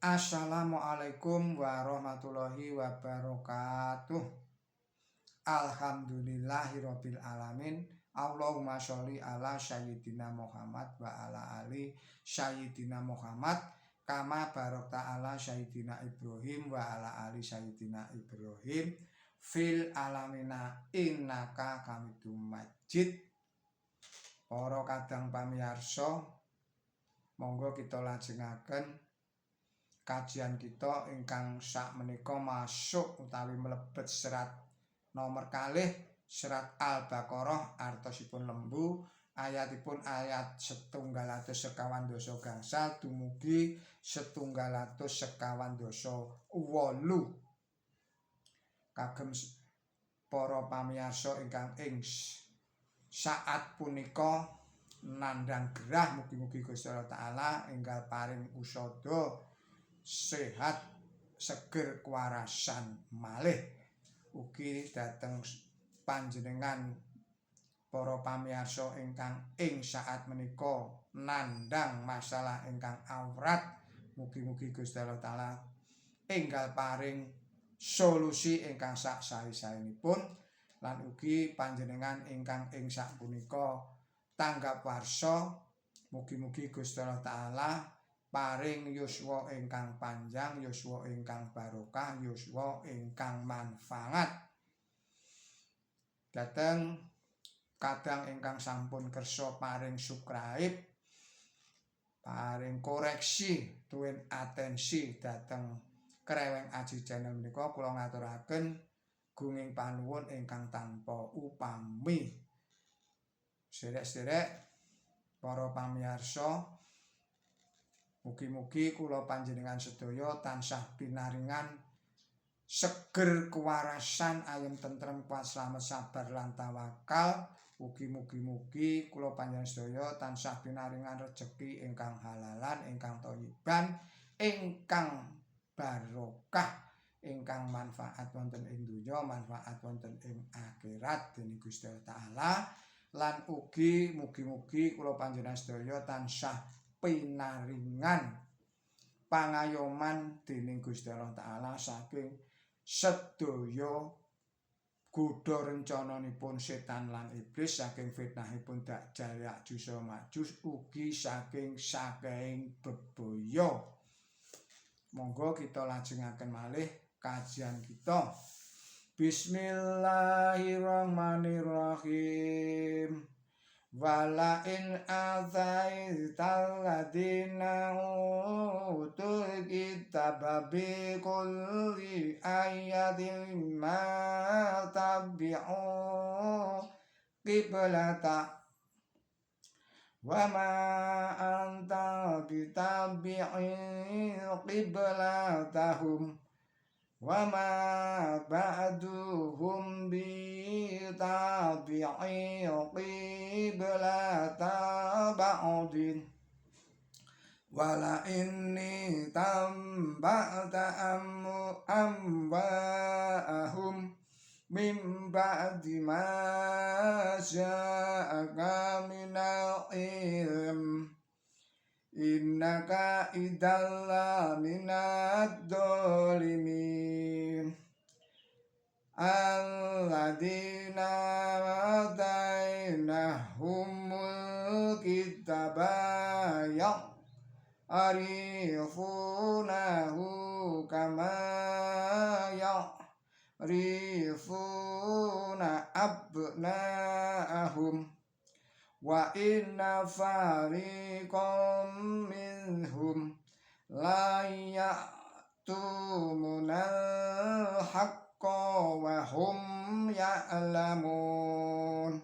Assalamualaikum warahmatullahi wabarakatuh. Alhamdulillahirabbil alamin. Allahumma sholli ala sayyidina Muhammad wa ala ali sayyidina Muhammad kama barakta ala sayyidina Ibrahim wa ala ali sayyidina Ibrahim fil alamina innaka Hamidum Majid. Para kadang pamiyarsa, monggo kita lajengaken kajian kita ingkang sakmenika masuk utawi mlebet serat nomor kalih, serat Al-Baqarah, artosipun lembu, ayatipun ayat 794 dumugi 748. Kagem para pamiyarsa ingkang ing saat punika nandhang gerah, mugi-mugi Gusti Allah Taala enggal paring usada sehat, seger, kewarasan malih. Ugi dhateng panjenengan para pamiyarsa ingkang ing saat menika nandhang masalah ingkang awrat, mugi-mugi Gusti Allah Taala enggal paring solusi ingkang sak sae-saenipun. Lan ugi panjenengan ingkang ing sapunika tanggap warsa, mugi-mugi Gusti Allah Taala paring yuswa ingkang panjang, yuswa ingkang barokah, yuswa ingkang manfaat. Dhateng kadang ingkang sampun kersa paring subscribe, paring koreksi tuwin atensi dhateng Kreweng Aji Channel menika, kula ngaturaken gunging panuwun ingkang tanpa upami. Sederek-sederek para pamirsa, mugi-mugi kula panjenengan sedaya tansah pinaringan seger kewarasan, ayem tentrem, kuat, slamet, sabar lan tawakal. Ugi mugi-mugi kula panjenengan sedaya tansah pinaringan rejeki ingkang halalan, ingkang thayyiban, ingkang barokah, ingkang manfaat wonten ing donya, manfaat wonten ing akhirat dening Gusti Allah Taala. Lan ugi mugi-mugi kula panjenengan sedaya tansah pinaringan pangayoman dening Gusti Allah Taala saking sedaya godha rencananipun setan lan iblis, saking fitnahipun Dajjal, Ya'juj Ma'juj, ugi saking saking bebaya. Monggo kita lajengaken malih kajian kita. Bismillahirrahmanirrahim. Wala in ataital ladina utul kitaba bi kulli ayatin ma tabi'u qiblata wa ma anta bitabi'in qiblatahum wa ma ba'duhum bitabi'i qiblata ba'din wala inni tamba'ta amwa'ahum min ba'di ma ja'aka minal ilm innaka idzal laminad dhalimin. Alladzina atainahumul kitaba ya'rifunahu kama ya'rifuna abna'ahum wa inna fariqam minhum la ya'tumunal haqqa wa hum ya'lamun.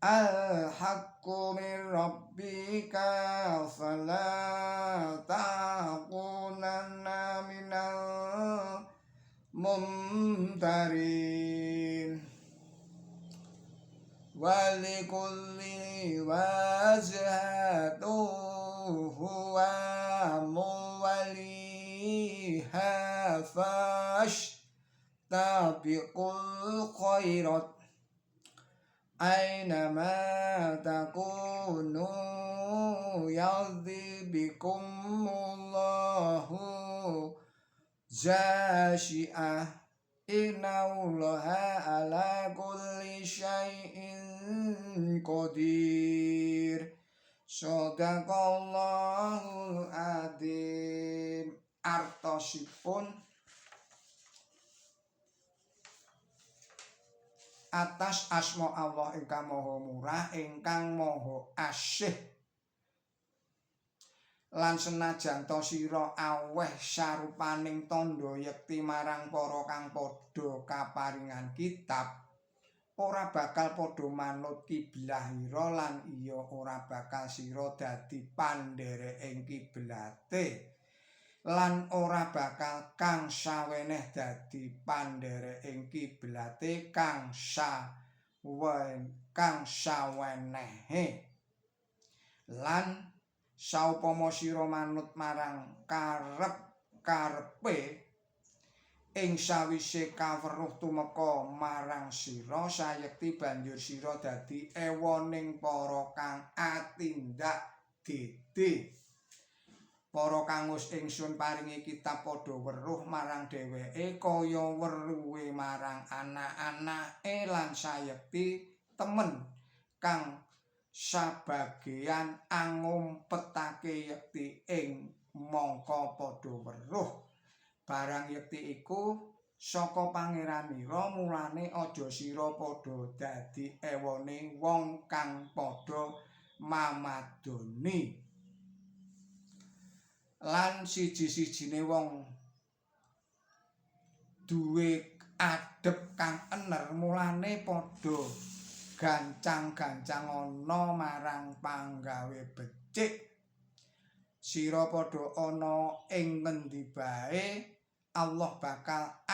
Al haqqu min rabbika fala takunanna minal mumtarin. Walikulli wajhatu huwa muwaliha fastabiqul khairat. Aina ma takunu ya'ti bikumullahu. Zasyi'ah innallaha ala kulli syai'in qadir. Shadaqallahul adzim. Artosipun atas asma Allah ingkang maha murah ingkang maha asih. Lan senajan ta sira aweh sarupaning tandha yekti marang para kang padha kaparingan kitab, ora bakal padha manut kiblahira lan iya ora bakal sira dadi pandherek ing kiblate lan ora bakal kang saweneh dadi pandherek ing kiblate kang sawenehe. Lan saupama sira manut marang karep-karepe ing sawise kaweruh tumeka marang sira, sayekti banjur sira dadi ewoning para kang atindak dede. Para kang wis ingsun paringi kitab padha weruh marang dheweke kaya weruhe marang anak-anake lan sayekti temen kang sabagean angumpetake yekti ing mangka padha weruh. Barang yekti iku saka pangeranira, mulane aja sira padha dadi ewone wong kang padha mamadoni. Lan siji-sijine wong duwe adep kang ener, mulane padha gancang-gancang ana marang panggawe becik. Sira padha ana ing ngendi bae, Allah bakal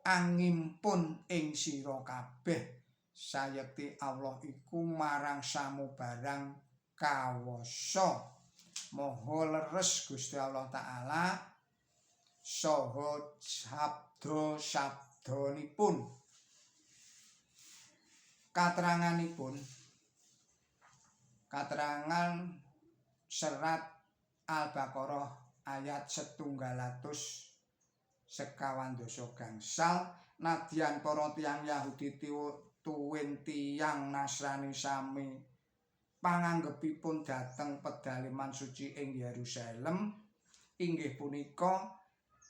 angimpun ing sira kabeh. Sayekti Allah iku marang samubarang kawasa. Maha leres Gusti Allah Ta'ala saha sabda sabdanipun. Kateranganipun, katerangan serat Al-Baqarah ayat 125 gangsal, nadyan para tiyang Yahudi tuwin tiyang Nasrani sami panganggepipun dhateng pedaleman suci ing Yerusalem inggih punika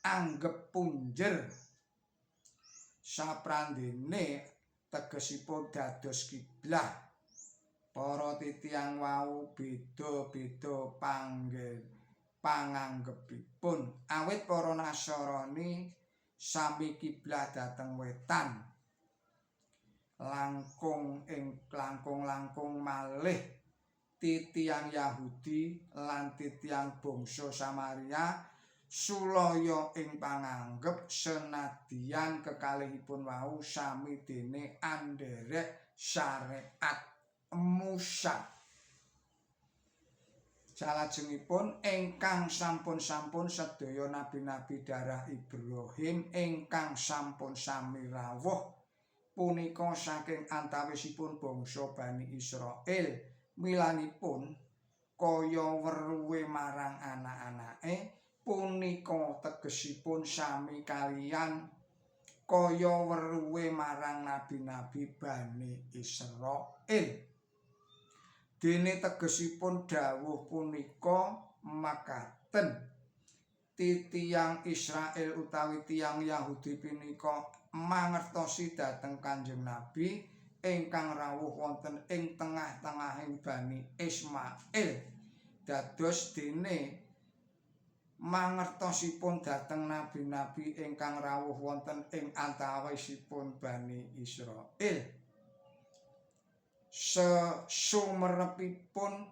anggep punjer saprandene tegesipun dados kiblah. Para titiyang wau beda-beda panganggepipun, awit para Nasrani sami kiblah dhateng wetan, langkung ing langkung-langkung malih titiyang Yahudi lan titiyang bangsa Samaria sulaya ing panganggep senadyan kekalihipun wau sami dene anderek syariat Musa. Salajengipun ingkang sampun-sampun sedaya nabi-nabi darah Ibrahim ingkang sampun sami rawuh punika saking antawisipun bangsa Bani Israil, milanipun kaya weruhe marang anak-anake punika tegesipun sami kaliyan kaya weruhe marang nabi-nabi Bani Israil. Dene tegesipun dawuh punika makaten, titiyang Israel utawi tiyang Yahudi punika mangertosi dhateng Kanjeng Nabi ingkang rawuh wonten ing tengah-tengahing Bani Ismail. Dados dene mangertosipun dhateng nabi-nabi ingkang rawuh wonten ing antawisipun Bani Israil. Sumerepipun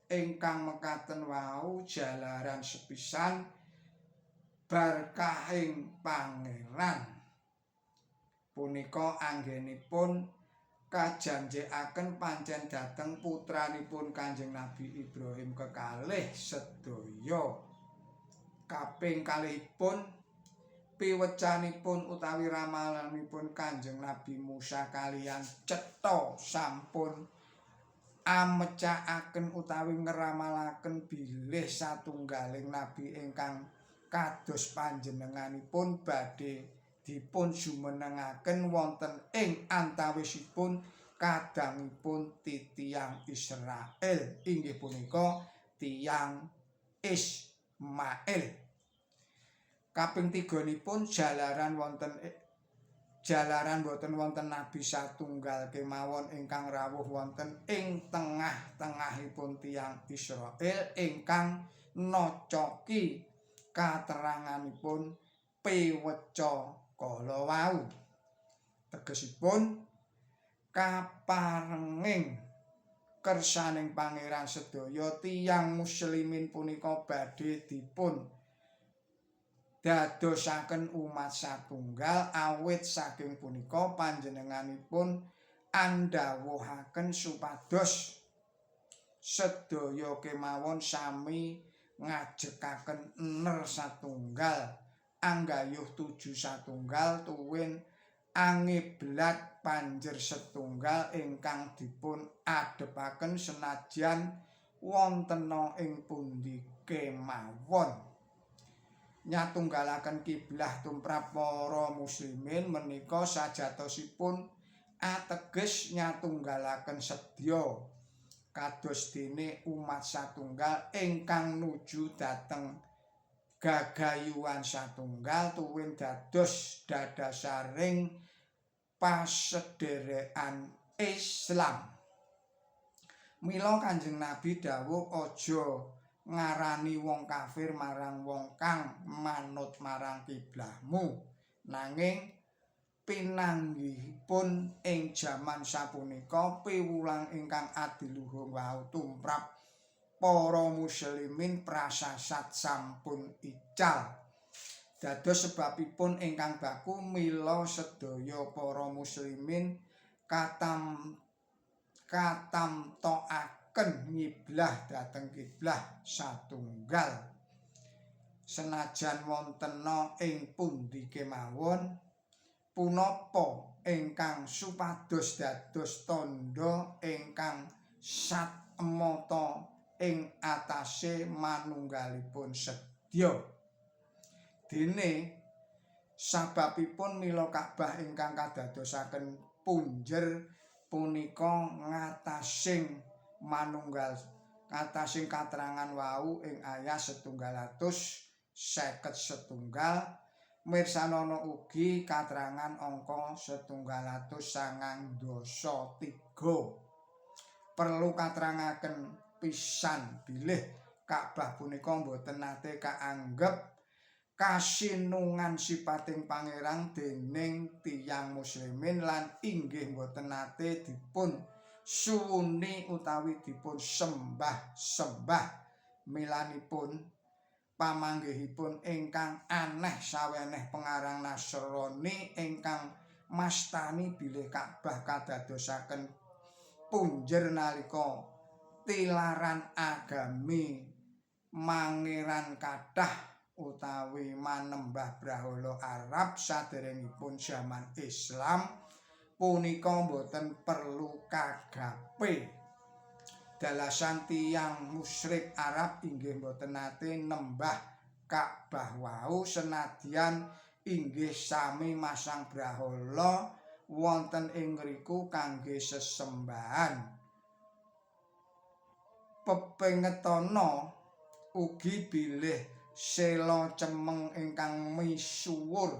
ingkang mekaten wau jalaran sepisan berkahing Pangeran punika anggenipun kajanjekaken pancen dhateng putranipun Kanjeng Nabi Ibrahim kekalih sedaya. Kaping kalihipun piwecanipun utawi ramalanipun Kanjeng Nabi Musa kaliyan cetha sampun amecakaken utawi ngramalaken bilih satunggaling nabi ingkang Kados panjenenganipun badhe dipun jumenengaken wonten ing antawisipun kadangipun titiyang Israel, inggih punika tiyang Ismail. Kaping tiganipun, jalaran boten wonten nabi satunggal kemawon ingkang rawuh wonten ing tengah-tengahipun tiyang Israel ingkang nocoki kateranganipun piweca kala wau. Tegesipun, kaparenging kersaning Pangeran sedaya tiyang muslimin punika badhe dipun dadosaken umat satunggal. Awit saking punika panjenenganipun andhawuhaken supados sedaya kemawon sami ngajekaken ener satunggal, anggayuh tuju satunggal, tuwin angiblat panjer setunggal ingkang dipun adhepaken senajan wontena ing pundi kemawon. Nyatunggalaken kiblah tumrap para muslimin menika sajatosipun ateges nyatunggalaken sedya kados dene umat satunggal ingkang nuju dhateng gagayuhan satunggal tuwin dados dadasaring pasederekan Islam. Mila Kanjeng Nabi dawuh, aja ngarani wong kafir marang wong kang manut marang kiblahmu. Nanging pinanggihipun ing jaman sapunika piwulang ingkang adiluhung wau tumrap para muslimin prasasat sampun ical. Dados sebabipun ingkang baku mila sedaya para muslimin katamtokaken ngiblah dhateng kiblah satunggal senajan wontena ing pundi kemawon. Punapa ingkang supados dados tandha ingkang satmata ing atase manunggalipun sedya? Dene sababipun mila Ka'bah ingkang kadadosaken punjer punika ngatasing manunggal ngatasing katerangan wau ing ayat 151. Mirsanana ugi katerangan angka 193. Perlu katerangaken pisan bilih Ka'bah punika boten nate kaanggep kasinungan sipating Pangeran dening tiyang muslimin lan inggih boten nate dipun suwuni utawi dipun sembah-sembah. Milanipun pamanggihipun ingkang aneh saweneh pengarang Nasrani ingkang mastani bilih Ka'bah kadadosaken punjer nalika tilaran agami mangeran kathah utawi manembah brahala Arab saderengipun jaman Islam punika boten perlu kagape. Dalasan tiyang musyrik Arab inggih boten nate nembah Ka'bah wau senadyan inggih sami masang brahala wonten ing ngriku kangge sesembahan. Pepengetana ugi bilih sela cemeng ingkang misuwur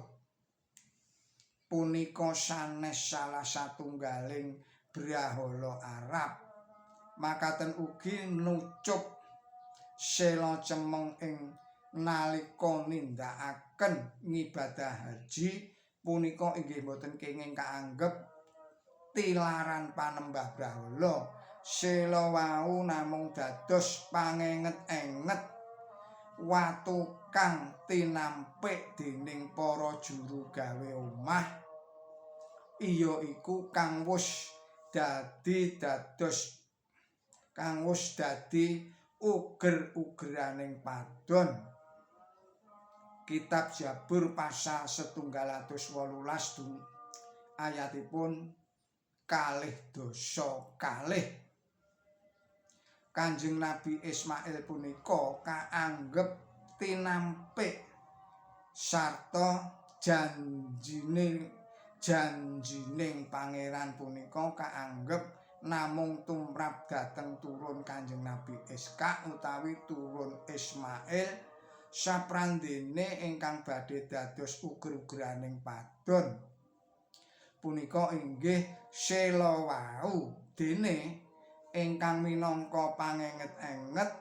punika sanes salah satunggaling brahala Arab. Makaten ugi nucup sela cemeng ing nalika nindakaken ngibadah haji punika inggih boten kenging kaanggep tilaran panembah brahala. Sela wau namung dados pangenget-enget watu kang tinampik dening para juru gawe omah, iya iku kang wus dadi uger-ugeraning padon. Kitab Zabur pasal 118 ayatipun 22. Kanjeng Nabi Ismail punika kaanggep tinampik Sarta janjining Pangeran punika kaanggep namung tumrap dhateng turun Kanjeng Nabi Ishak utawi turun Ismail, saprandene ingkang badhe dados uger-ugeraning padon punika inggih sela wau. Dene ingkang minangka pangenget-enget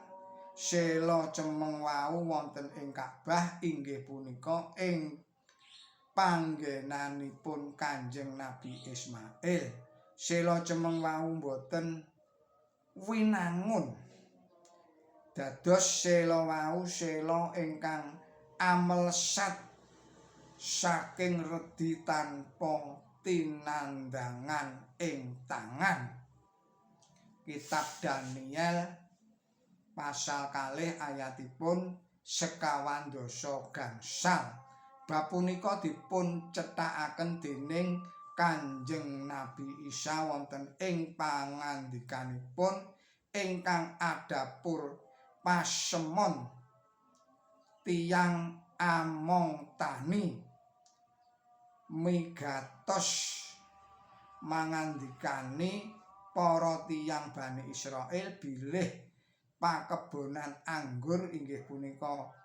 sela cemeng wau wonten ing Ka'bah inggih punika ing panggenanipun Kanjeng Nabi Ismail. Sela cemeng wau boten winangun, dados sela wau sela ingkang amelesat saking redi tanpa tinandangan ing tangan. Kitab Daniel pasal 2 ayatipun 25. Bab punika dipun cethakaken dening Kanjeng Nabi Isa wonten ing pangandikanipun ingkang adapur pasemon tiyang among tani, migatos mangandikani para tiyang Bani Israel bilih pakebonan anggur inggih punika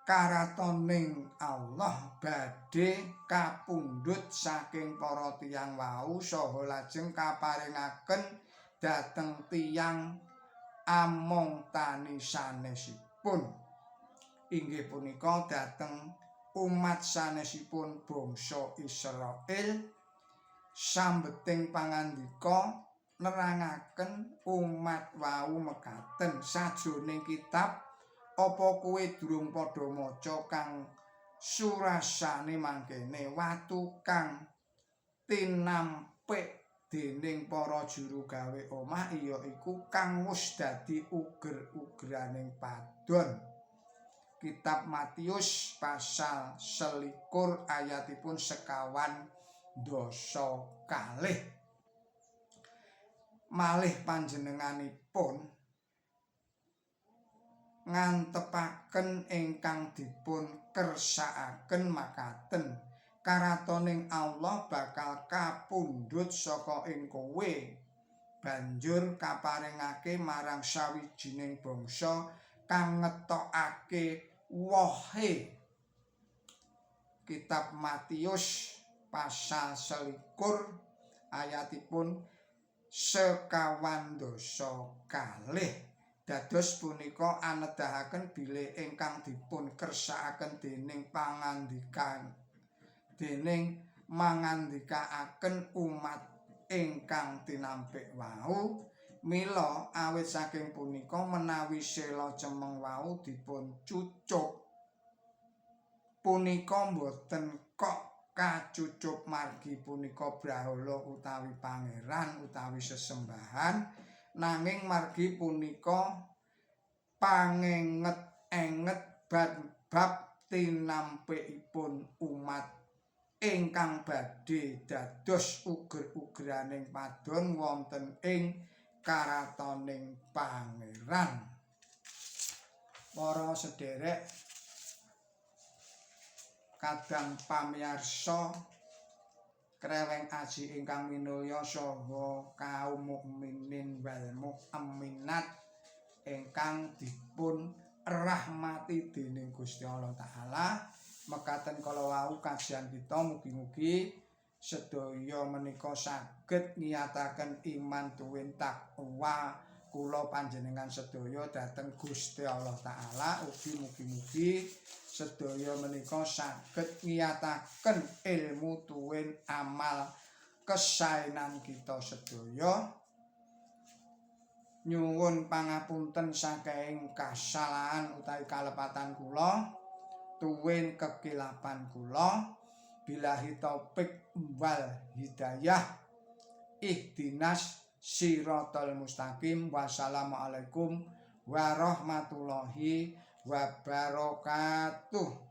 karatoning Allah badhe kapundhut saking para tiyang wau saha lajeng kaparingaken dhateng tiyang among tani sanesipun, inggih punika dhateng umat sanesipun bangsa Israel. Sambeting pangandika nerangaken umat wau mekaten, "Sajroning kitab apa kowe durung padha maca kang surasane mangkene: watu kang tinampik dening para juru gawe omah iya iku kang wis dadi uger-ugeraning padon"? Kitab Matius pasal 21 ayatipun 22. Malih panjenenganipun ngantepaken ingkang dipun kersakaken makaten: "Karatoning Allah bakal kapundhut saka ing kowe, banjur kaparingake marang sawijining bangsa kang ngetokake wohe." Kitab Matius pasal 21 ayatipun 22. Dados punika anedahaken bilih ingkang dipun kersakaken dening pangandikan dening mangandikaaken umat ingkang tinampik wau. Mila awit saking punika, menawi sela cemeng wau dipun cucup punika boten kok kacucup margi punika brahala utawi pangeran utawi sesembahan, nanging margi punika pangenget-enget bab tinampikipun umat ingkang badhe dados uger-ugeraning padon wonten ing karatoning Pangeran. Para sederek kadang pamiyarsa Kreweng Aji ingkang minulya saha kaum mukminin wal mukminat ingkang dipun rahmati dening Gusti Allah Taala, mekaten kala wau kajian kita. Mugi-mugi sedaya menika saged ngiyataken iman tuwin takwa kula panjenengan sedaya dhateng Gusti Allah Taala. Ugi mugi-mugi sedaya menika saged ngiyataken ilmu tuwin amal kesaenan kita sedaya. Nyuwun pangapunten saking kasalahan utawi kalepatan kula tuwin kekilapan kula. Billahi taufik wal hidayah, ihdinas siratal mustaqim. Wassalamualaikum warahmatullahi wabarakatuh.